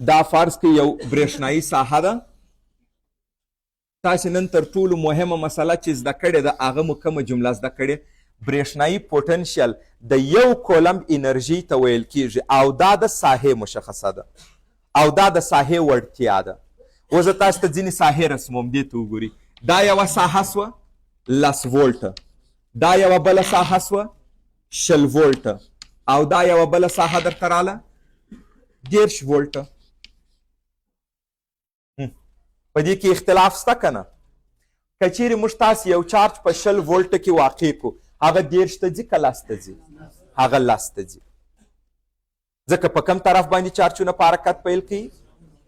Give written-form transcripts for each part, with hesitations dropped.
دا فرض کې یو برېښنايي ساحه ده. تاسې نن تر ټولو مهمه مسله چې زده کړې ده، هغه مو کومه جمله زده کړې؟ برېښنايي پوټنشیل د یو کولمب انرژي ته ویل کیږي او دا د ساحې مشخصه ده او دا د ساحې وړتیا ده. اوس زه تاسو ته ځینې ساحې رسموم، دې ته وګورئ. دا یوه ساحه سوه 10 وولټه، دا یوه بله ساحه سوه 20 وولټه، او دا یوه بله ساحه درته راله 30 وولټه. په دې کې اختلاف شته که نه؟ که چیرې موږ تاسې یو چارج په 20 وولټه کې واقع کړو، هغه 30 ته ځي که 10 ته ځي؟ هغه 10 ته ځي، ځکه په کم طرف باندې چارجونه په حرکت پیل کوي؟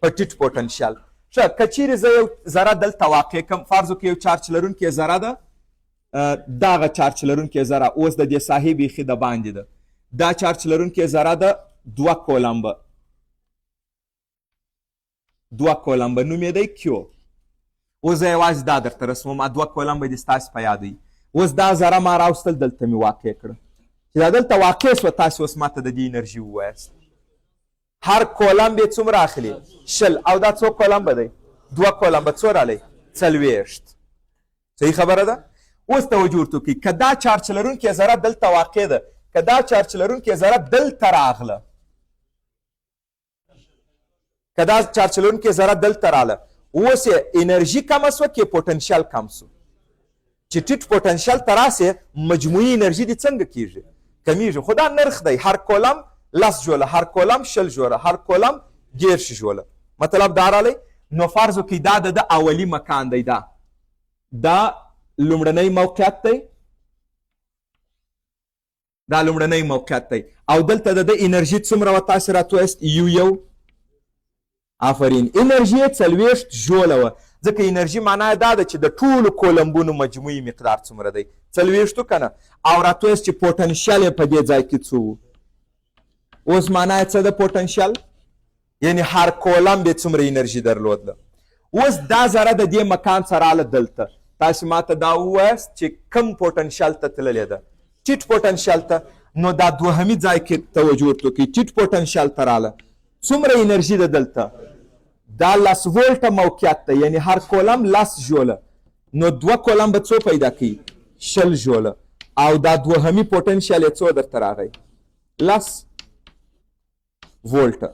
په ټیټ پوټنشیل. ښه، که چیرې زه یو ذره دلته واقع کړم، فرض وکړو یو چارج لرونکی ذره ده، دغه چارج لرونکی ذره اوس د دې ساحې بیخي د باندې ده، دا چارج لرونکی ذره ده 2 کولمبه، 2 کولمبه نوم یې دی کیو. اوس زه یوازې دا درته رسموم، 2 کولمبه دې ستاسې په یاد وي. اوس دا ذره ما راوستل، دلته مې واقع کړه، چې دا دلته واقع سوه، تاسې اوس ما ته د دې انرژي ووایاست. هر کولمب یې څومره اخلي؟ 20. او دا څو کولمبه دی؟ 2 کولمبه، څو رالی؟ 40. صحیح خبره ده؟ اوس توجه ورته وکړئ، که دا چارج لرونکې ذره دلته واقع ده، که دا چارج لرونکې ذره دلته راغله، که دا چارج لرونکې ذره دلته راله، اوس یې انرژي کمه سوه که پوټنشیل کم سو؟ چې ټیټ پوټنشیل ته راسې، مجموعي انرژي دې څنګه کیږي؟ کمیږي. خو دا نرخ دی، هر کولم 10 جوله، هر کولم 20 جوله، هر کولم 30 جوله. مطلب دا رالی. نو فرض وکړئ دا د ده اولي مکان دی، دا لومړنی موقعیت دی، دا لومړنی موقعیت دی، او دلته د ده انرژي څومره وه تاسې راته ووایاست؟ یو آفرین، انرژي یې 40 ژوله وه، ځکه انرژي معنا یې دا ده چې د ټولو کولمبونو مجموعي مقدار څومره دی؟ 40 که نه؟ او راته ووایاست چې پوټنشیل یې په دې ځای کې څو و؟ اوس معنا یې څه ده پوټنشیل؟ یعنی هر کولمب یې څومره انرژي درلودله. اوس دا ذره د دې مکان څخه راله دلته، تاسې ما ته دا ووایاست چې کم پوټنشیل ته تللې ده؟ ټیټ پوټنشیل ته. نو دا دوهمي ځای کې توجه ورته وکړئ، ټیټ پوټنشیل ته راله، څومره انرژي ده دلته؟ دا 10 وولټه موقعیت ده، یعنی هر کولم 10 ژوله، نو 2 کولم به څو پیدا کوي؟ 20 ژوله. او دا دوهمي پوټنشیل یې څو درته راغی؟ 10 وولټه.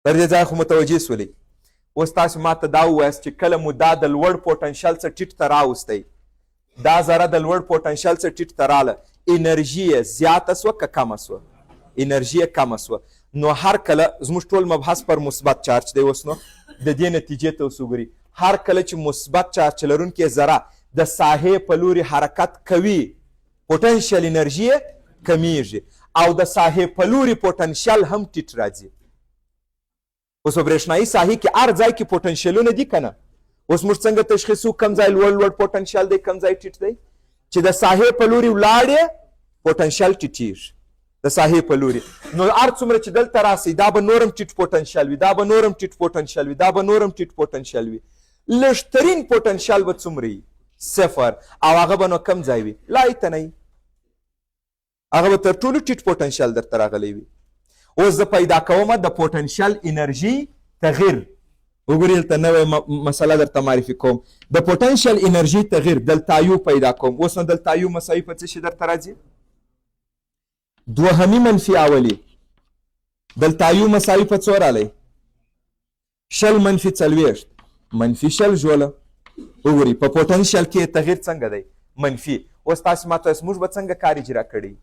تر دې ځایه خو متوجه سولئ. اوس تاسو ما ته دا ووایاست چې کله مو دا د لوړ پوټنشیل څخه ټیټ ته راوستی، دا ذره د لوړ پوټنشیل څخه ټیټ ته راله، انرژي یې زیاته سوه که کمه سوه؟ انرژي یې کمه سوه. نو هر کله زموږ ټول مبحث پر مثبت چارج دی، اوس نو د دې نتیجې ته اوس وګورئ، هر کله چې مثبت چارج لرونکې ذره د ساحې په لوري حرکت کوي، پوټنشیل انرژي یې کمیږي او د ساحې په لوري پوټنشیل هم ټیټ راځي. اوس په برېښنايي ساحې کې هر ځای کې پوټنشیلونه دي که نه؟ اوس موږ څنګه تشخیصو کم ځای لوړ لوړ پوټنشیل دی، کم ځای ټیټ دی؟ چې د ساحې په لوري ولاړ یې، پوټنشیل ټیټیږي د ساحې په لوري. نو هر څومره چې دلته راسئ، دا به نور هم ټیټ پوټنشیل وي، دا به نور هم ټیټ پوټنشیل وي، دا به نور هم ټیټ پوټنشیل وي. لږ ترین پوټنشیل به څومره وي؟ 0. او هغه به نو کم ځای وي؟ لای ته نه، هغه به تر ټولو ټیټ پوټنشیل درته راغلی وي. اوس زه پیدا کوم د پوټنشیل انرژي تغییر. وګورئ دلته نوې مسله درته معرفي کوم، د پوټنشیل انرژي تغییر دلتا یو پیدا کوم. اوس نو دلتا یو مساوي په څه شي درته راځي؟ دوهمي منفي اولي. دلتا یو مساوي په څو رالی؟ 20 منفي 40 منفي 20 ژوله. وګورئ په پوټنشیل کې تغییر څنګه دی؟ منفي. اوس تاسو ما ته وایاست موږ به څنګه کار اجرا کړی؟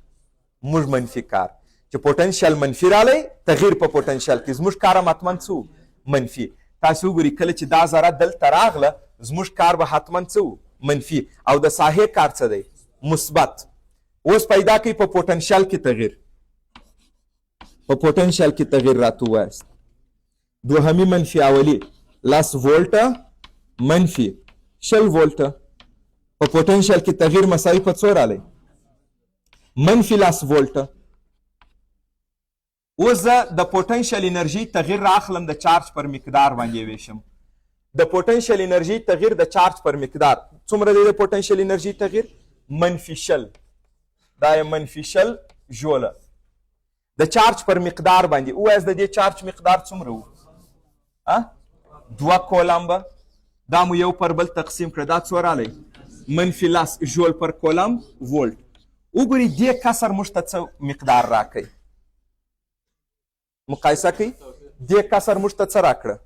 موږ منفي کار، چې پوټنشیل منفي رالی، تغییر په پوټنشیل کې زموږ کار هم حتما څه و؟ منفي. تاسو وګورئ کله چې دا ذره دلته راغله، زموږ کار به حتما څه و؟ منفي. او د ساحې کار څه دی؟ مثبت. اوس پیدا کوي په پوټنشیل کې تغییر، په پوټنشیل کې تغییر راته ووایاست. دوهمي منفي اولي 10 وولټه منفي 20 وولټه، په پوټنشیل کې تغییر مساوي په څو رالی؟ منفي 10 وولټه. اوس زه د پوټنشیل انرژي تغییر راخلم، د چارج پر مقدار باندې ویشم. د پوټنشیل انرژي تغییر د چارج پر مقدار څومره دی؟ د پوټنشیل انرژي تغییر منفي 20، دا یې منفي 20 ژوله. د چارج پر مقدار باندې. ووایاست د دې چارج مقدار څومره و؟ 2 کولمبه. دا مو یو پر بل تقسیم کړه، دا څو رالی؟ منفي 10 ژول پر کولمب وولټ. وګورئ دې کسر موږ ته څه مقدار راکوي؟ مقایسه کوي، دې کسر موږ ته څه راکړه؟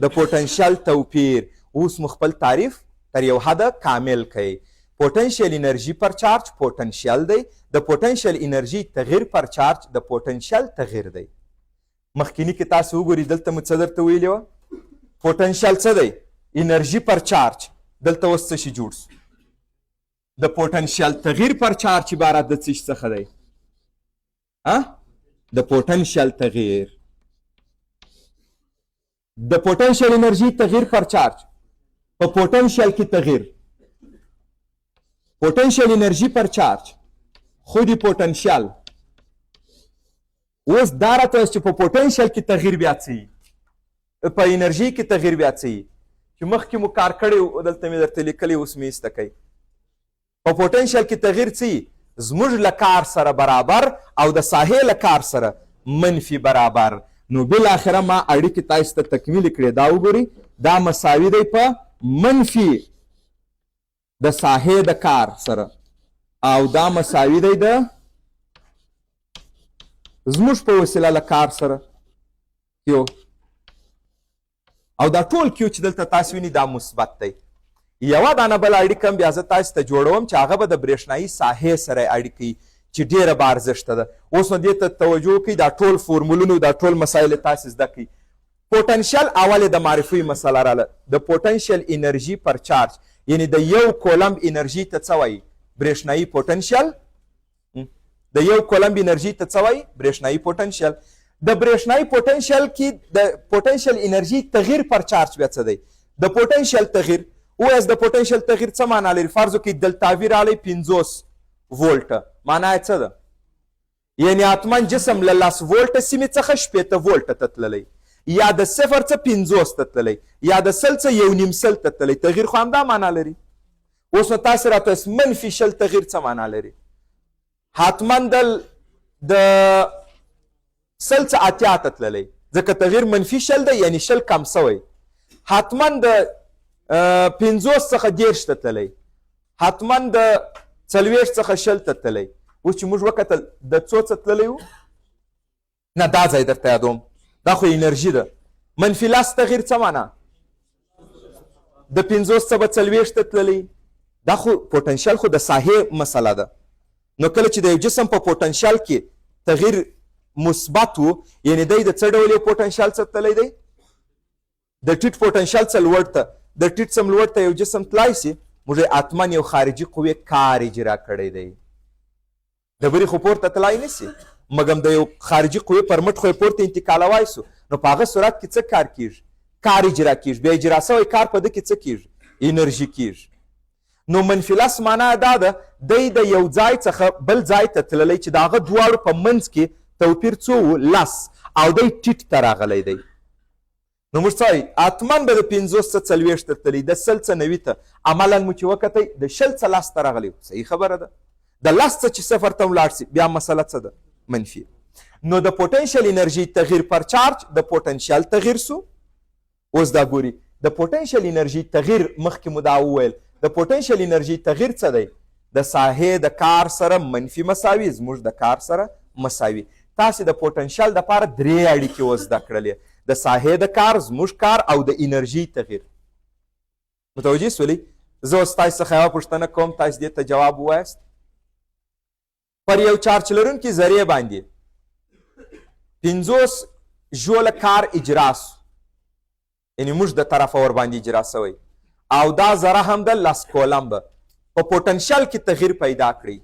د پوټنشیل توپیر. اوس مو خپل تعریف تر یو حده کامل کړئ. پوټنشیل انرژي پر چارج پوټنشیل دی، د پوټنشیل انرژي تغییر پر چارج د پوټنشیل تغییر دی. مخکینی کې تاسو وګورئ دلته مو څه درته ویلي وه؟ پوټنشیل څه دی؟ انرژي پر چارج. دلته اوس څه شي جوړ سو؟ د پوټنشیل تغییر پر چارج عبارت د څه شي څخه دی؟ د پوټنشیل تغییر، د پوټنشیل انرژي تغییر پر چارج، په پوټنشیل کې تغییر، پوټنشیل انرژي پر چارج، خودی پوټنشیل. اوس دا راته وایي چې په پوټنشیل کې تغییر بیا څه وي، په انرژي کې تغییر بیا څه وي، چې مخکې مو کار کړی و، دلته مې درته لیکلی، اوس مې ایسته کوي. په پوټنشیل کې تغییر څه وي؟ زموږ له کار سره برابر او د ساحې له کار سره منفي برابر. نو بالاخره ما اړیکې تاسو ته تکمیلې کړې. دا وګورئ، دا مساوي دی په منفي د ساحې د کار سره، او دا مساوي دی د زموږ په وسیله له کار سره کیو. او دا ټول کیو چې دلته تاسو وینئ دا مثبت دی. یوه دانه بله اړیکه هم بیا زه تاسو ته جوړوم چې هغه به د برېښنايي ساحې سره اړیکه چې ډېره با ارزښته ده. اوس نو دې ته توجه وکړئ، دا ټول فورمولونه، دا ټول مسایل تاسو زده کړئ. پوټنشیل اول د معرفي مسله راله، د پوټنشیل انرژي پر چارج، یعنی د یو کولمب انرژي ته څه وایي؟ برېښنايي پوټنشیل. د یو کولمب انرژي ته څه وایي؟ برېښنايي پوټنشیل. د برېښنايي پوټنشیل کې د پوټنشیل انرژي تغییر پر چارج بیا څه دی؟ د پوټنشیل تغییر. ووایاست د پوټنشیل تغییر څه معنا لري؟ فرض وکړئ دلتا وي راغلی 50 وولټه، معنا یې څه ده؟ یعنی حتما جسم له 10 وولټه سیمې څخه 60 وولټه ته تللی، یا د 0 څخه 50 ته تللی، یا د 100 څخه 1.5 ته تللی. تغییر خو همدا معنا لري. اوس نو تاسې راته وایاست منفي 20 تغییر څه معنا لري؟ حتما د 100 څخه 80 ته تللی، ځکه تغییر منفي 20 دی، یعنی 20 کم سوی. حتما د 50 څخه 30 ته تللی، حتما د 40 څخه 20 ته تللی. اوس چې موږ وکتل د څو څه تللی و؟ نه، دا ځای درته یادوم، دا خو انرژي ده. منفي 10 تغییر څه معنا؟ د 50 څخه به 40 ته تللی. دا خو پوټنشیل خو د ساحې مسله ده. نو کله چې د یو جسم په پوټنشیل کې تغییر مثبت و، یعنی دی د څه ډول یو پوټنشیل څه تللی دی؟ د ټیټ پوټنشیل څخه لوړ ته، د ټیټ څخه لوړ ته یو جسم تلای سي، موږ یې حتما یو خارجي قوې کار اجرا کړی دی. ډبرې خو پورته تلای نه سي، مګم د یو خارجي قوې پر مټ خو یې پورته انتقالوای سو. نو په هغه صورت کې څه کار کیږي؟ کار اجرا کیږي. بیا اجرا سوی کار په ده کې څه کیږي؟ انرژي کیږي. نو منفي 10 معنا دا ده، دی د یو ځای څخه بل ځای ته تللی چې د هغه دواړو په منځ کې توپیر څو و؟ 10، او دی ټیټ ته راغلی دی. نو موږ څه وایو؟ حتما به د 50 څخه 40 ته تللی، د 100 څخه 90 ته. عملا مو چې وکتی د 20 څخه 10 ته راغلی. صحیح خبره ده. د 10 څخه چې 0 ته ولاړ سي بیا مسله څه ده؟ منفي. نو د پوټنشیل انرژي تغییر پر چارج د پوټنشیل تغییر سو. اوس دا ګوري د پوټنشیل انرژي تغییر، مخکې مو دا وویل د پوټنشیل انرژي تغییر څه دی؟ د ساحې د کار سره منفي مساوي، زموږ د کار سره مساوي. تاسې د پوټنشیل دپاره درې اړیکې اوس زده کړلې، د ساحې د کار، زموږ کار او د انرژي تغییر. متوجه سولئ؟ زه اوس تاسې څخه یوه پوښتنه کوم، تاسې دې ته جواب ووایاست. پر یو چارج لرونکي ذرې باندې 50 ژوله کار اجرا سو، یعنی موږ د طرفه ورباندې اجرا سوی، او دا ذره هم د 10 کولمب په پوټنشیل کې تغییر پیدا کړي.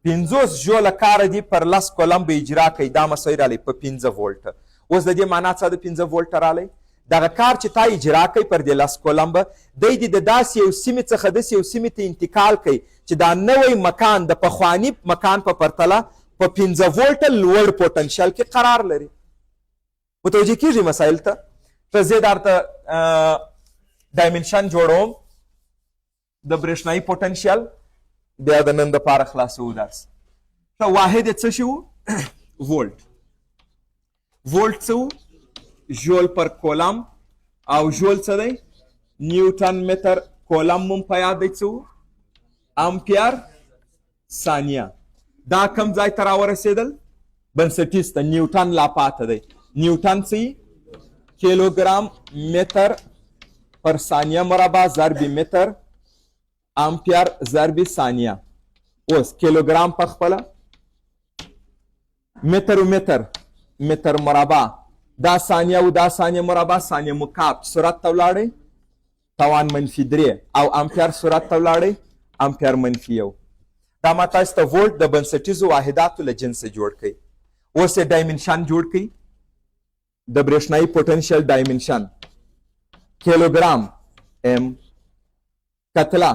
50 ژوله کار دي پر 10 کولمب اجرا کوي، دا مساوي رالی په 5 وولټ. اوس د دې معنا څه ده؟ 5 وولټ رالی. دغه کار چې تا اجرا کوي پر دې 10 کولمب، دی دې د داسې یو سیمې څخه داسې یو سیمې ته انتقال کوي چې دا نوی مکان د پخواني مکان په پرتله په 5 وولټ لوړ پوټنشیل کې قرار لري. متوجه کیږي مسایل ته؟ ته زه درته dimension جوړوم د برېښنايي پوټنشیل، بیا د نن دپاره خلاصوو درس. ښه، واحد یې څه شي و؟ ولټ. ولټ څه وو؟ ژول پر کولم. او ژول څه دی؟ نیوټن متر. کولم مونږ په یاد دی څه وو؟ امپیر ثانیه. دا کم ځای ته راورسېدل؟ بنسټیز ته. نیوټن لا پاته دی. نیوټن څه؟ کیلوګرام متر پر ثانیه مربع ضرب متر امپیر ضرب ثانیه. اوس کیلوګرام په خپله متر و متر متر مربع، دا ثانیه او دا ثانیه مربع، ثانیه مکعب سرعت ته ولاړی توان منفي 3، او امپیر سرعت ته ولاړی امپیر منفي 1. دا ما تاسو ته ولټ د بنسټیزو واحداتو له جنسه جوړ کړئ. اوس یې dimension جوړ کړئ، د برېښنايي پوتنشیل dimension. کیلوګرام M، کتله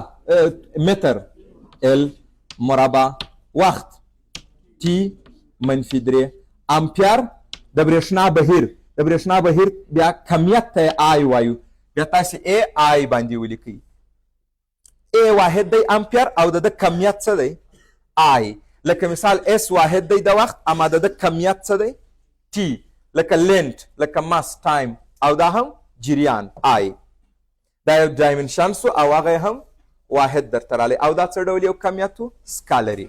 متر L مربع، وخت T منفي 3، امپیر د برېښنا بهیر. د برېښنا بهیر بیا کمیت ته I وایو، بیا تاسې A I باندې ولیکئ. A واحد دی امپیر، او د ده کمیت څه دی؟ I. لکه مثال S واحد دی د وخت، اما د ده کمیت څه دی؟ T. لکه length، لکه mass، time، او دا هم جریان I. دا یو dimension سو، او هغه هم واحد درته رالی. او دا څه ډول یو کمیت و؟ سکالري.